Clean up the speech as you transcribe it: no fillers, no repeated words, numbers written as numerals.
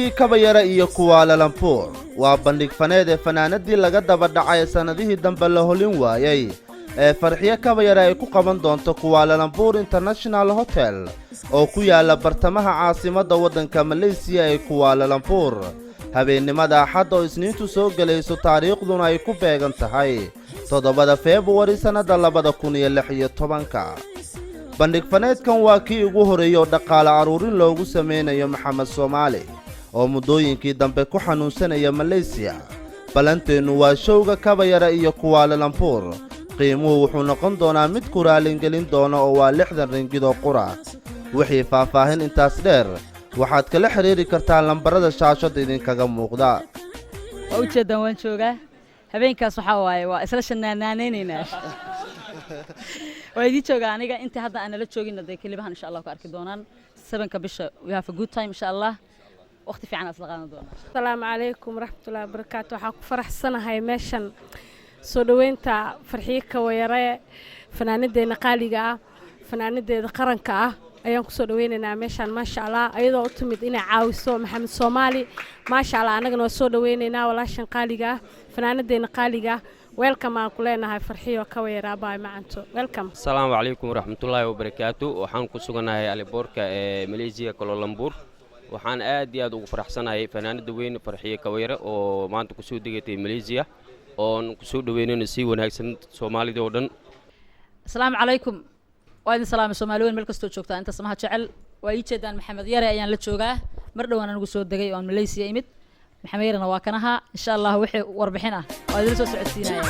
Faneedkii Kabayare iyo Kuala Lumpur waa bandhig faneed ee fanaanadii laga daba dhacay sannadihii dambe la holin waayey ee Farxiyo Kabayare ay ku qaban doonto Kuala Lumpur International Hotel oo ku yaala bartamaha caasimadda waddanka Maleysiya ee Kuala Lumpur, habeennimada Axadda oo Isniintu soo gelayso, taariikhduna ay ku beegan tahay 7-da Februari sannadda 2016-ka. Bandhig faneedkan waa kii ugu horreeyey oo dhaqaale aruurin loogu samaynayo Maxamed Soomaali oo muddooyinkii dambe ku xanuunsanaya Maleysiya. Ballanteennu waa showga Kabayare iyo Kuala Lumpur. Qiimuhu wuxuu noqon doonaa mid ku raalingelin doona oo waa 60 ringid oo qura. Wixii faahfaahin intaas dheer waxaad kala xidhiiri kartaa lambarada shaashadda idinkaga muuqda. Waa ujeeddaan, waan joogaa habeenkaas. Waxaa waaye waa isla shanaanaanaynaynaa. Waa idiin joogaa aniga. Inta hadda aan nala joogin dee kelibahan insha Allah ku arki doonaan 7-ka bisha. We have a good time insha Allah, waqti fiican aan isla qaadan doonaa. Asalaamu calaykum waraxmatullahi wabarakaatu. Waxaan ku faraxsanahay meeshan soo dhoweynta Farxiyo Kabayare, fanaanadeena qaaliga ah, fanaanadeeda qaranka ah ayaan kusoo dhaweynaynaa meeshaan, maasha Allah, ayadoo u timid inay caawiso Maxamed Soomaali. Maasha Allah, annagana waa soo dhaweynaynaa walaashan qaaliga ah, fanaanadeena qaaliga ah. Welcome aan ku leenahay Farxiyo Kabayare, abaay macanto, welcome. Asalaamu calaykum waraxmatullaahi wabarakaatu. Waxaan ku suganahay airportka ee Malaysia, Kuala Lumpur. Waxaan aad iyo aad ugu faraxsanahay fanaanada weyn Farxiyo Kabayare oo maanta kusoo degatay Malaysia, oon kusoo dhaweynayno si wanaagsan Soomaalida oo dhan. Asalaamu calaykum, waa idin salaamay Soomaali weyn meel kastoo joogtaa, inta samaha jecel. Waa ii jeedaan, Maxamed Yare ayaan la joogaa. Mar dhowaan anigu soo degay oo aan Malaysia imid. Maxamed Yarena waa kan ahaa. Insha Allah wixii warbixin ah waa idin soo socodsiinaya.